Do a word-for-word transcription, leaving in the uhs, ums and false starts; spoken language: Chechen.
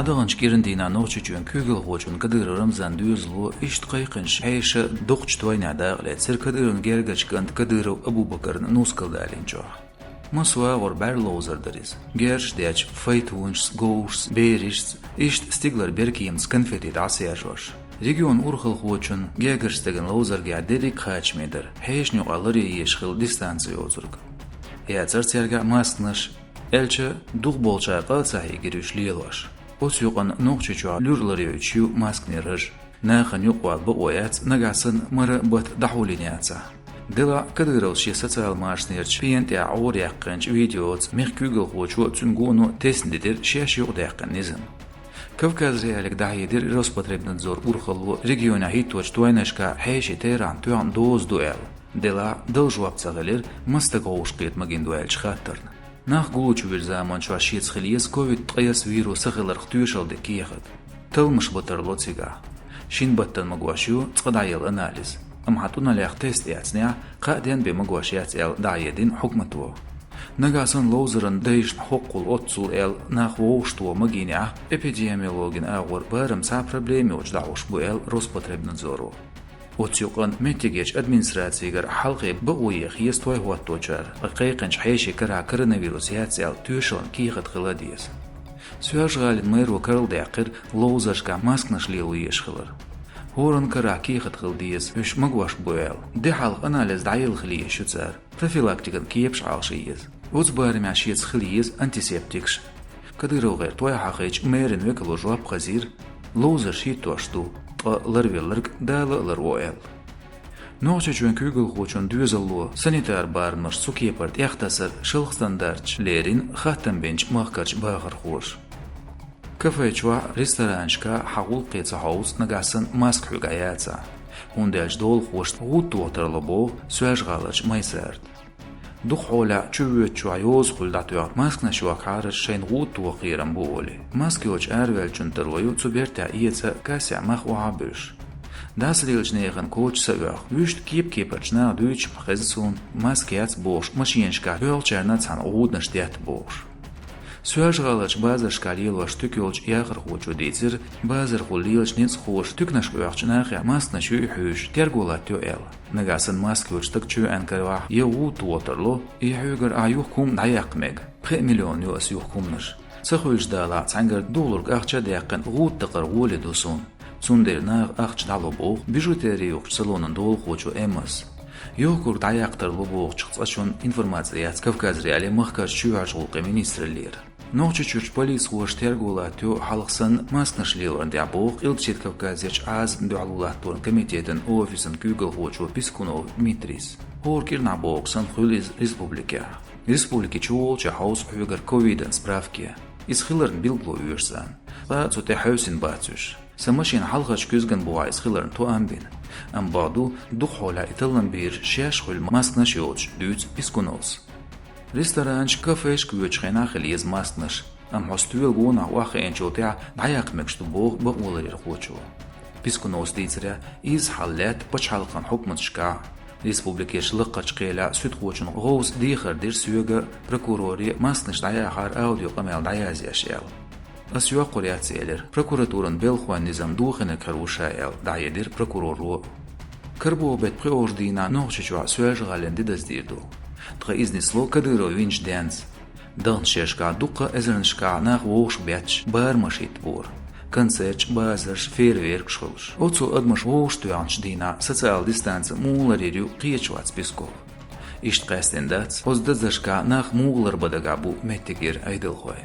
ДагӀанчу кӀиран дийнахь Нохчийчоьнан куьйгалхочун Кадыров Рамзанан доьзало иштта кхайкхинчу хьешан доккхачу тойнехь дакъалецира Кадыровн гергарчу кӀанта Кадыров Абубакарна нускал далийначохь. Массо агӀор бӀаьрла ловзар дара иза. Герзаш дечу файтонашца, говзашца, берашца, иштта стигалара беркеманца конфетий дӀасаерзош. Регионан урхалхочун, гергарчу стеган ловзаргахь дерриг а кхачаме дара, хьешан юкъахь ларъян езаш хилла дистанци йоцург. Яцара цаьргахь масканаш, аьлча, дукхахболчара къа а ца хьийгира уьш лелош. Оцу юкъана Нохчийчохь луьра ларъяьлча ю масканийн раж. Нахана юкъавала бакъо яц, нагахь санна мара а, бата дӀахьулйина яцахь. Делахь а Кадыровс шен социал машанерчу пена тӀехь гӀора яьккхинчу видеоца мехкан куьйгалхочо а, цуьнан гоно а тесна дитира шаьш юкъадаьккхина низам. Кавказ.Реалиига дӀахьедира Роспотребнадзоран урхалло регионехь хӀитточу тойнашкахь хьеший терахьна тоьхна доза ду аьлла. Делахь а дала жоп ца хилира, маса стаг вовшахкхета магийна ду аьллачу хаттарна. Нах гуллучу вирзаманчохь шеца хила еза ковид ткъаесна вирус ца хиларх тоьшалла ден кехат. Талламаш бан тарло цигахь. Шина баттана магош ю цкъа дӀаелла анализ. Амма хьан тӀуналех тест эцнехь, кхаа ден бен магош яц аьлла дӀахьедина хьукмато. Нагахь санна ловзаран дайшна хӀоккхул, оццул аьлла нах вовшахтоха магийнехь, эпидемиологин агӀор барам цхьа а проблема йоцуш дӀахьош бу аьлла Роспотребнадзоро. Оцу юкъана меттигерчу администрацигара хьалхе бакъо еха еза той хӀотточара, ткъа кхайкхинчу хьешийн карахь коронавирус яц аьлла тоьшаллин кехат хила а деза. Соьлжа-ГӀалин мэро карладаьккхира ловзаршкахь масканаш лело езаш хилар. ХӀоранна карахь кехат хила деза, уьш магош бу аьлла. Де хьалха анализ дӀаелла хила езаш ю цара. Профилактикан кепаш Ӏалашъе еза. Оцу барамехь шеца хила еза антисептикаш. КадыровгӀеран той хьахийча, мэрин векало жоп хазийра: ловзарш хӀиттош ду, ткъа ларвелларг Дала а ларво аьлла. Нохчийчоьнан куьйгалхочун доьзалло санитар барамаш цу кепара тӀехтасар шалха стандарташ лерина хаттам бинчу махкарчу бахархоша. Кафе чохь, ресторанашкахь хьан гӀуллакхе ца хьовза, нагахь санна маска хьоьгахь яцахь, хӀунда аьлча долахошна гӀуда тоха тарло боху Соьлжа-ГӀаларчу Майсарта. Дукха хьолехь чувоьдучохь йоза хуьлда дӀатоьхна, масканаш йохкахьара шайна гӀуда тоха кхерам бу олий. Маска йоцуш араваьллачун таро ю цу бертехь эца а, кассехь мах охьа а буьллуш. ДӀасалелачу нехан коча са оьху, вуьшта кеп-кепарчу наха дуьйцуш хезна суна, маска яц бохуш, машенашкахь боьлхучарна цхьаьна гӀуданаш детта бохуш. Соьлжа-ГӀаларчу базаршкахь лелош туька йолчу яхархочо дийцира, базархула лелачу ницкъахоша туьканашка оьхучу нахехь масканаш юй хьуьйсуш, терго латтайо аьлла. Нагахь санна маска йоцу стаг чоьӀан каравахь, я гӀуда тоха тарло, я хьоьгара ахь юхку хӀума дӀаяккха мега. Пхи миллион ю аса юхку хӀуманаш. Ца хуьлуш далахь, цхьаьнгара духалург ахча а даьккхина, гӀуда такхар гӀоле ду суна. Цундела наха ахча дӀало боху, бижутерия юхкучу салонан долахочо Эммас. Юхкург дӀаяккха тарло бохучух цкъачунна информаци яц Кавказ.Реалиин махкарчу чоьхьарчу гӀуллакхийн министраллера. Нохчийчуьрчу полисхоша терго латтайо хьалха санна масканаш лелорна тӀехь боху Къилбаседа Кавказерчу Ӏазапна дуьхьало латторан комитетан офисан куьйгалхочо Пискунов Дмитрийс. ХӀора кӀирнахь бохург санна хуьлу иза республикехь. Республике чуволчу хьовзу хьоьгара ковидан справке. Иза хиларна билгало оьшу царна. Ткъа цу тӀе хьаьвсина бац уьш. Сан машина хьалхарчу куьзгана бухахь иза хиларна тоам бина. Амма бакъду, дукха хьолехь и таллам бийраш шаьш хуьлу масканаш йоцуш, дуьйцу Пискуновс. Ресторанашка, кафешка воьдучу хенахь хила еза масканаш, амма хьо стоьла гонах охьахиъначул тӀаьхьа дӀаяккха мегаш ду боху бакъоларъярхочо. Пискуновс дийцарехь, изза хьал лаьтта пачхьалкхан хьукматашкахь. Республикерчу лакхарчу кхелехь суьдхочун гӀовс дехар дира соьга, прокуроре, масканаш дӀаяхьара аудиокъамел дӀаязъеш аьлла. Ас йоккхур яц, элира, прокуратуран белхойн низам дохийнарг хир ву ша аьлла, дӀахьедира прокуроро. Карарчу беттан пхоьалгӀачу дийнахь Нохчийчохь Соьлжа-ГӀалина де даза дийр ду. Ткъа иза нисло Кадыров винчу денца. Даханчу шерашкахь дуккха а эзарнашкахь нах вовшахбетташ барамаш хӀиттабора. Концерташ, базарш, фейерверкаш хуьлуш. Оццул адамаш вовшахтоьхначу дийнахь социал дистанци муха ларйийр ю, кхеташ вац Писков. Иштта къаьстина дац, оцу дазаршкахь нах муха ларбан дагахь бу меттигера Ӏедалхой.